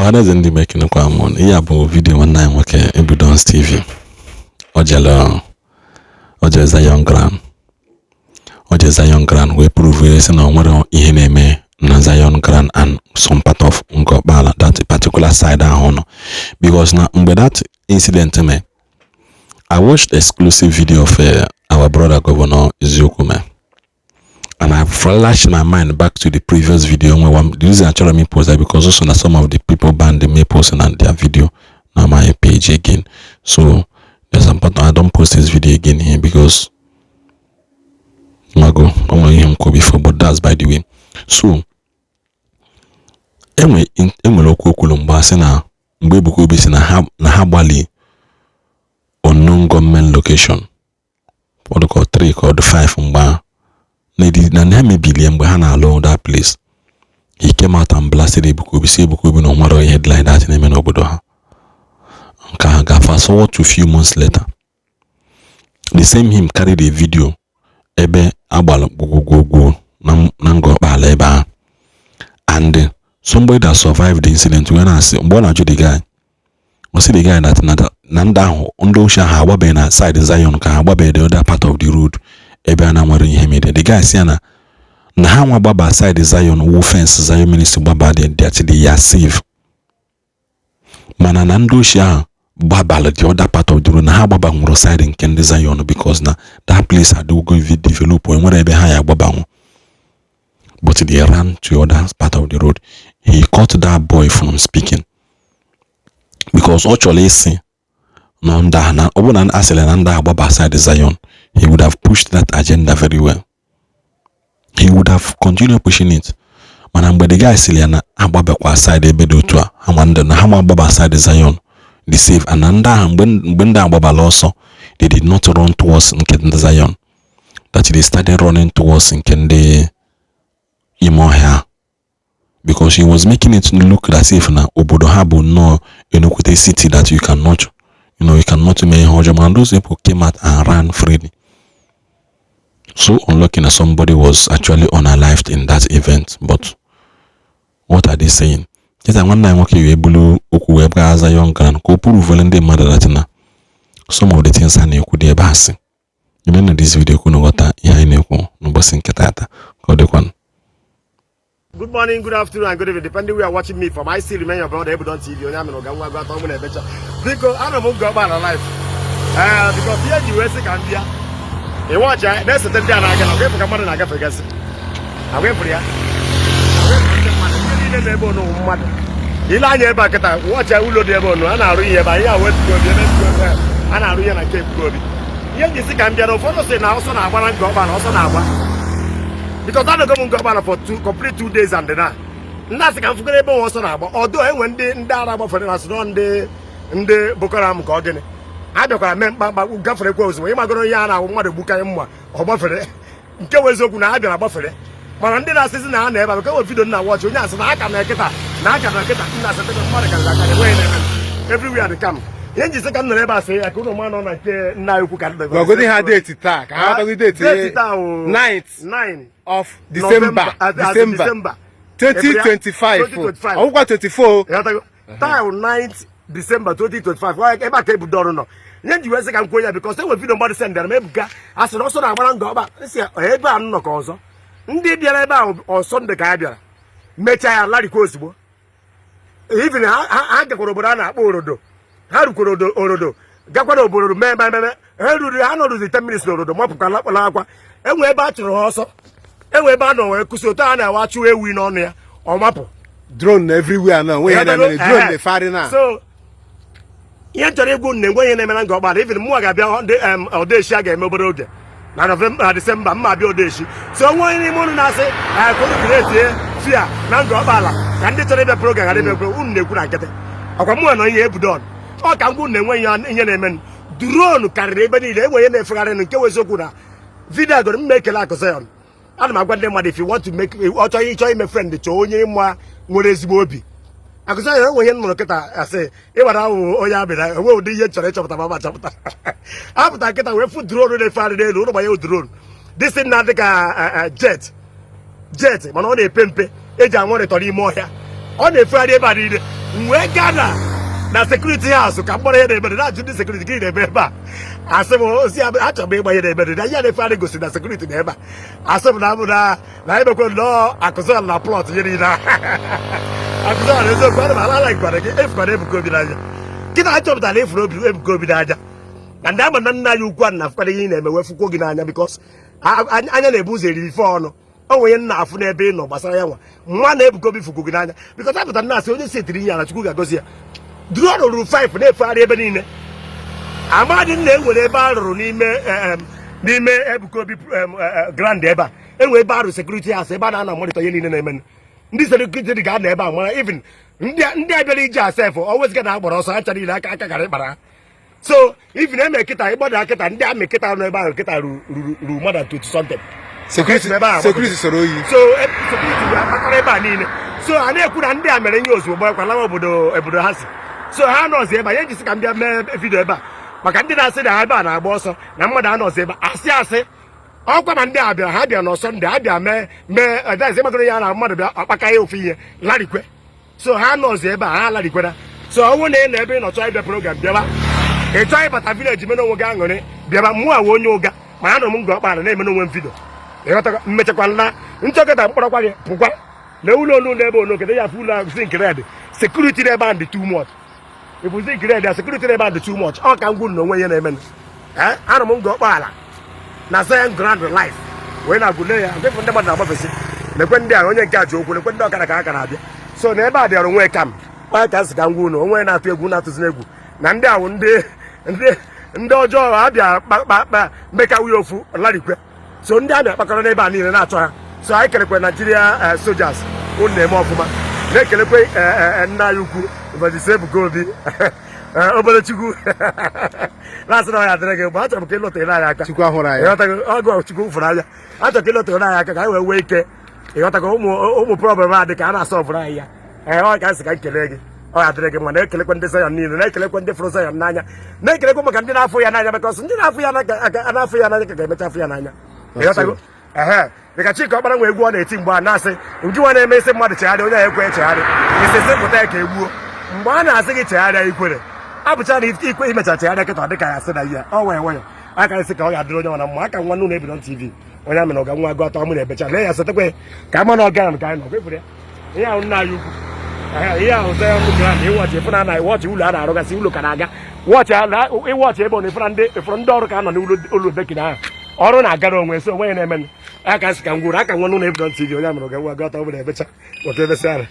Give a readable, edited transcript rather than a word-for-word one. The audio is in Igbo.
Ọhaneze ndị Igbo, ekenekwa m unu. Ihe a bụ video nwanne anyị nwoke Ebudons TV. O jere Zion Ground, o jere Zion Ground wee prove sị na o nwere ihe na-eme na Zion Ground and some part of Ngọkpala, that particular side ahụ nọ, because na mgbe that incident mee, I watched exclusive video of our brother Governor Eziokwu mee, and I flashed my mind back to the previous video when one, the reason I tried me post that, because also na some of the people banned me posting on their video na my page again. So there's some part I don't post this video again here because Mago I'm him before, but that's by the way. So enwe enwere okwu okwulu mgbe asị na mgbe Ebuka Obi si na ha gbalị unknown government location, ọ dị ka 3 ka ọ dị 5, mgbe ahụ na ha mebilie mgbe ha na-alụ that place. He came out and blasted Ebuka Obi, si Ebuka Obi na o nwere ihe dị like that na-eme n'obodo ha. Nke ahụ ga fast forward to few months later, the same him carried a video ebe agbara gwogwogwo na Ngọkpala ebe ahụ, and somebody that survived the incident wee na-asị, mgbe ọ na-ajụ the guy, ọ sị the guy that na ndị ahụ, ndị ochie ahụ agbabeghị na side Zion, ka ha agbabeghị the other part of the road ebe a na-nwere ihe mere. The guy sị ya na ha nwa gbaba side Zion wu fence Zion Ministry gbaba dị that they are safe, mana na ndị ochie ahụ gbabara the other part of the road, na ha gbabanwuru side nke ndị Zion because na that place adịgo develop, enwere ebe ha ya agbabanwu, but they ran to the other part of the road. He cut that boy from speaking because ọ chọrọ ịsị na ndị ahụ, na ọ bụrụ na asịrị na ndị ahụ gbaba side Zion, he would have pushed that agenda very well. He would have continued pushing it. Mana mgbe the guy sịrị ya na agbabakwa side ebe dị otu a, ha ma ndị na ha ma agbaba side Zion the safe, and na ndị ahụ, mgbe ndị agbabala ọsọ, they did not run towards nke ndị Zion, that they started running towards nke ndị ime ọhịa, because he was making it look as if na obodo ha bụ nnọọ enukwute city that you cannot mee ihe ọjọọ. Mana those people came out and ran freely. So unlucky na somebody was actually unalived in that event. But what are they saying? Kịta nwanne anyị nwoke wee bulu okwu wee gaa Zion Ground ka o prove ndị mmadụ that na some of the things a na-ekwu dị ebe asị. Ime na this video kwunu ghọta ihe anyị na-ekwu n'ụbọchị nke tata. Ka ọ dịkwanụ. Good morning, good afternoon, and good evening, depending where you are watching me from. I still remain your brother Ebudon TV. Onye amịrị ụga nwa gwa atọ mụ na-ebecha. Biko, anọ m Ngọkpala live. Ee, biko, ihe ji wee sị ka m bịa. Ị watch na-esete ndị a na-aga na ọgwa ka mmadụ na-agafegasị. Agwa ịfụrụ ya. Agwa ịfụrụ ndị mmadụ, ndị niile na-ebe ọnụ mmadụ. Ile anya ebe a kịta, watch ụlọ dị ebe ọnụ, a na-arụ ihe ebe a, ihe a wee Ebuka Obi, ebe Ebuka Obi, a na-arụ ihe na nke Ebuka Obi. Ihe ji sị ka m bịa na ụfọdụ sị na ọsọ na-agba na Ngọkpala, ọsọ na-agba. Because anọgo m Ngọkpala for complete 2 days and now ndị asị ka m fugoro ebe nwe ọsọ na-agba ọdụ enwe ndị ara gbafere na asị ndị Boko Haram ka ọ gịnị a bịakwara mee mkpamkpa gafere kwa ozugbo. Ịmagoro ihe a na-awụ mmadụ gbukarị mma ọ gbafere, nke bụ eziokwu na ha bịara gbafere. Mana ndị na-asịzi na ha na ebe a, ka enwe video na watch, onye asị na aka na ekịta na aka na ekịta nna asị mmadụ karịrị akarị, enweghị na-eme everywhere dị kam. Ihe nji sị ka m nọrọ ebe a sị ya ka ụnụ ma nọ na nke nna anyị ukwu ka ndị Gwagodi ha date taa ka ha ghọtazi date. Date taa wụ 9th 9 of December. December. December 2025. 2025. Ọgwụkwa 24. Ịghọtago? Taa wụ 9th December 2025. Ebe a ka ebudo ọrụ nọ. Ihe nji wee sị ka m kwuo ya because enwe video mmadụ sendara m, Ebuka a sị na ọsọ na-agbara Ngọkpa nsị ebe a m nọ ka ọzọ ndị bịara ebe ahụ ọsọ ndị ka ha bịara mechaa ya larikwa ozugbo. Even ha gakwara obodo a na-akpọ Orodo, ha rukwara Orodo, gakwara obodo mee mee mee, ha ruru, ha nọrụzi 10 minutes n'Orodo mapụkwa lakpala akwa. Enwe ebe a chụrụ ha ọsọ, enwe ebe a nọ wee kwụsị otu a na-awa chụwa ewu n'ọnụ ya, ọ mapụ. Drone na everywhere na onwe ihe na-eme, drone na-efegharị na So ihe m chọrọ ịgwụ na enwe ihe na-eme na Ngọkpala. Even mụnwa ga-abịa ndị Odeshi a ga-eme obere oge na November, na December mma abịa Odeshi. So onwe onye n'ime unu na-asị ka unu create fear na Ngọkpala ka ndị chọrọ ịbịa program ghara ịbịa program, unu na-ekwu na nkịtị. Ọkwa mụnwa nọ ihe Ebudon ọ ka ngwa unu na-enwe ihe na-eme. Drone karịrị ebe niile, enwe ihe na-efegharị. Nke wụ eziokwu na video agoro m ekele Akụ Zion. Ana m agwa ndị mmadụ, if you want to make, ọ chọrọ ịchọ ime friend, chọọ onye ịma nwere ezigbo obi. Akụ Zion, enwe ihe m nụrụ kịta asị ịgbara ahụ onye abịara enwe ụdị ihe m chọrọ ịchọpụta ma ma chọpụta apụta nkịta wee fụ drone na-efegharị n'elu ụlọ gbanye drone dịsị na dị ka jet jet, mana ọ na-epe mpe eji anwụrịtọ n'ime ọhịa, ọ na-efegharị ebe a niile. M wee gaa na security house ka m gbara ihe na-eme, na-ajụ ndị security, gịnị na-eme ebe a? Asị m osi, achọrọ m ịgba ihe na-eme na ihe na-efegharị gosi na security na ebe a. Asị m na mụ na emekwe nnọọ akụzọ na plot ihe niile akụzọ na eziokwu. Ana m ala gwara gị, efukwana Ebuka Obi n'anya. Kịta achọpụtara na efuru obi Ebuka Obi n'anya na ndị ama na nna anyị ukwu a na-afụkwara ihe ị na-eme wee fụkwuo gị n'anya, because anya na-ebu ụzọ eriri ife ọnụ. O nwere nna afụ n'ebe ị nọ gbasara ya nwa nwa na Ebuka Obi fụkwu gị n'anya, because apụtara na asị onye setiri ihe ala, Chukwu ga-agọzi ya. Drone ruru 5 na-efegharị ebe niile. Amadị nna enwere ebe a rụrụ n'ime Ebuka Obi ground ebe a, enwere ebe a rụrụ security house, ebe a na-ana monitor ihe niile na-eme. Ndị security ga-anọ ebe a mara even ndị a bịara ije asefụ always ga na-agbara ọsọ acha niile aka aka gara ịkpara ha. So even eme kịta ịgbada kịta, ndị amị kịta nọ ebe ahụ kịta ruru more than 20 something. Security. Ebe a Security soro oyi. So security ga-akpakọrọ ebe a niile. So a na-ekwu na ndị a mere ihe ozugbo gbakwa lawa obodo ha si. So ha nọzi ebe a. Ya ejisi ka m bịa mee video ebe a maka ndị na-asị na ha ebe a na-agba ọsọ na mmadụ anọzi ebe a. Asị asị ọkwa ma ndị a bịara, ha bịa n'ọsọ, ndị a bịa mee mee ịgbagoro ya na mmadụ bịa ọkpaka ya ofu ihe larikwe. So ha nọzi ebe a, ha larikwera. So ọ bụrụ na ị nọ ebe ị nọ chọọ ịbịa program, bịaba. Ị chọọ ịbata village mere onwe gị aṅụrị, bịaba. Mụ awa onye ụga ma anọ m Ngọ Ọkpala na-eme onwe m video. Ịghọtago? Mmechakwa na nchọkọta mkpọrọkwa gị pụkwa na ụlọ onu n'ebe ono kedu ya afụ ụlọ ahụ zinc red. Security ebe ahụ dị too much. Ịbụ zinc red ya, security ebe ahụ dị too much. Ọ ka ngwụ na onwe ihe na-eme. Ee, anọ m Ngọ Ọkpala na Zion Grand Life wee na-agwụle ya agwefụ ndị mmadụ na-agbafesi. Lekwe ndị a, onye nke a ji okwu, lekwe ndị ọkada ka ha ka na-abịa. So na ebe a dịara onwe kam onye ka sị ka ngwa unu onwe na-atụ egwu na-atụzi egwu na ndị ahụ ndị ọjọọ ha bịa kpakpa mekawi ofu larikwe. So ndị amị akpakọrọ n'ebe a niile na-achọ ha. So anyị kelekwe Nigeria soldiers, unu na-eme ọfụma. Na-ekelekwe nna anyị ukwu Evangelist Ebuka Obi, obere Chukwu na-asị na ọ ya adịrị gị mgbe. Achọrọ m ka ịlọtere anyị aka. Chukwu ahụrụ anyị. Ịghọtago? Ọgụ Chukwu fụrụ anya. Achọrọ ka ịlọtere anyị aka ka anyị wee nwee ike, ịghọtago, ụmụ problem a dị ka a na-asọvụrụ anyị ya. Ee, ọ ka sị ka m kelee gị. Ọ ya adịrị gị mma. Na-ekelekwa ndị Zion niile, na-ekelekwa ndị fụrụ Zion n'anya, na-ekelekwa maka ndị na-afụ ya n'anya, maka ọsọ ndị na-afụ ya na-afụ ya n'anya ka ga-emecha afụ ya n'anya. Ịghọtago? Ehe, dịka Chika Ọkpara nwe egwu ọ na-eti mgbe a na-asị nke nwa na-eme isi mmadụ chegharị, onye ahụ ekwe echegharị, isi sị pụta ya ka egbuo. Mgbe a na-asị gị chegharịa, ikwere abụcha na ikwe imecha chegharịa kịta, dị ka ya sị na ihe ọ nwere nwayọ aka isi ka ọ ga-adịrị onye nwa na mma. Aka nwa n'ụlọ Ebidon TV, onye amị na ọga nwa agụ atọ amụ na-ebecha. Lee ya, setekwe ka ama na ọga ka anyị nọ kwefere ya. Ihe ahụ nna anyị ukwu, ihe ahụ Zion Grand ịwọchị ịfụna na ịwọchị ụlọ a na-arụgasị, ụlọ ka na-aga. Wọchị ịwọchị ebe ọ na ịfụna ndị ịfụrụ ndị ọrụ ka nọ n'ụlọ ụlọ decking ahụ, ọrụ na-agara onwe. So onwe ya na-eme aka sị ka m gwuru aka nwa n'ụlọ Ebidon TV, onye amụrụ ga nwa agụ atọ mụ na-ebecha maka ebesị ara.